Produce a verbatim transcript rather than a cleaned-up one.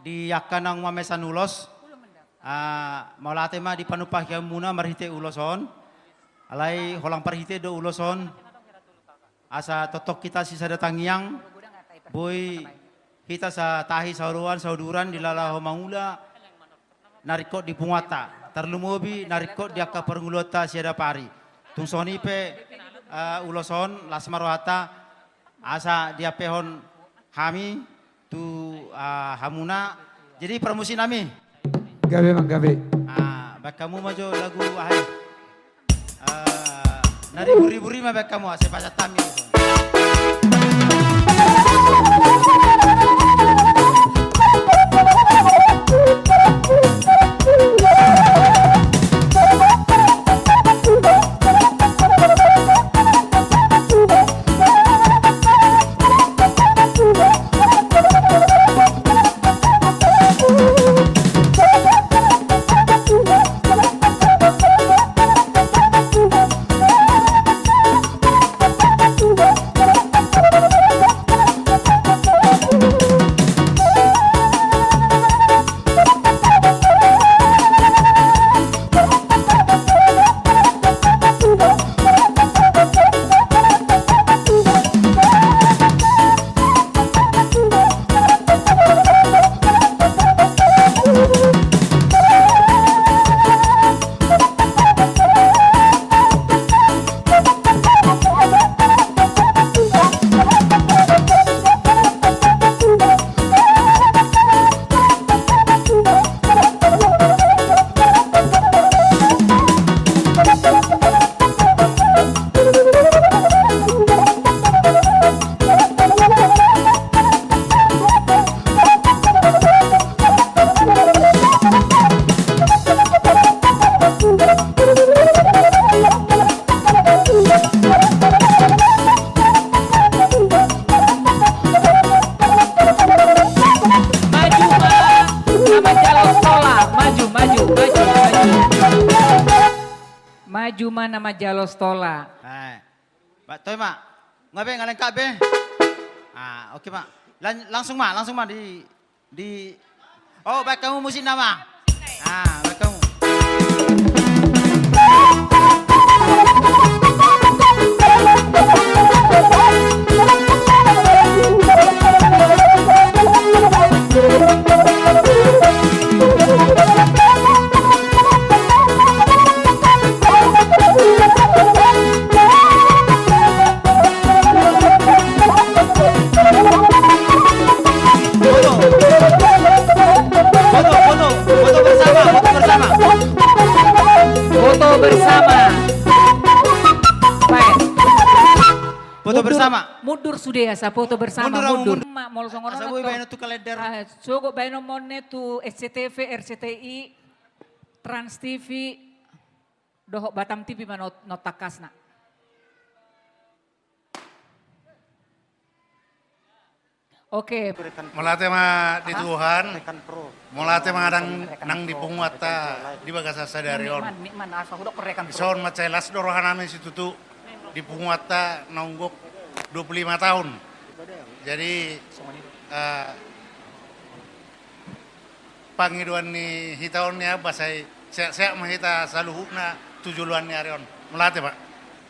Di angka naung mamesan ulos, ah, mauliate ma di panumpahianmuna marhite ulos on. Alai holan parhite do ulos on. Asa tongtong hita sisada tangiang, boi hita satahi saoroan sauduran dilala ho mangula na ringkot di punguanta, tarlumobi na ringkot di angka parngoluonta siadapari. Tung songon i pe, eh, ulos on, las ma rohanta, asa diampehon hami tu, eh, hamuna. Jadi parmusiknami. Gabe, Mang, gabe. Ah, baen hamu ma jo lagu aha i. Eh, na ribur-ribur i ma baen hamu, asa pasahat hami. Maju ma na manjalo Stola, maju, maju, maju, maju. Maju ma na manjalo Stola. Eh, Pak, toe ma. Nga be, nga lengkap be. Ah, oke, Pak. Lan-, langsung ma, langsung ma di, di, oh, baen hamu musikna ma. Ah, baen hamu. Foto. Foto, foto, foto bersama, foto bersama. Foto bersama. Baik. Foto bersama. Mundur sude asa foto bersama, mundur, mundur. Mundur. Ma, molo songon on asa boi baenon tu kalender. Ah, sogot baenon ma on tu S C T V, R C T I, Trans T V, dohot Batam T V ma not-, not tangkasna. Oke. Mauliate ma di Tuhan. Mauliate ma nang, nang di punguanta di bagasan sadari on. Dison mansai las do rohanami situtu di punguanta naung gok dua puluh lima tahun. Jadi, eh, pangidoan ni hita on ni Amba sai sehat-sehat ma hita saluhutna tu joloan ni ari on. Mauliate, Pak.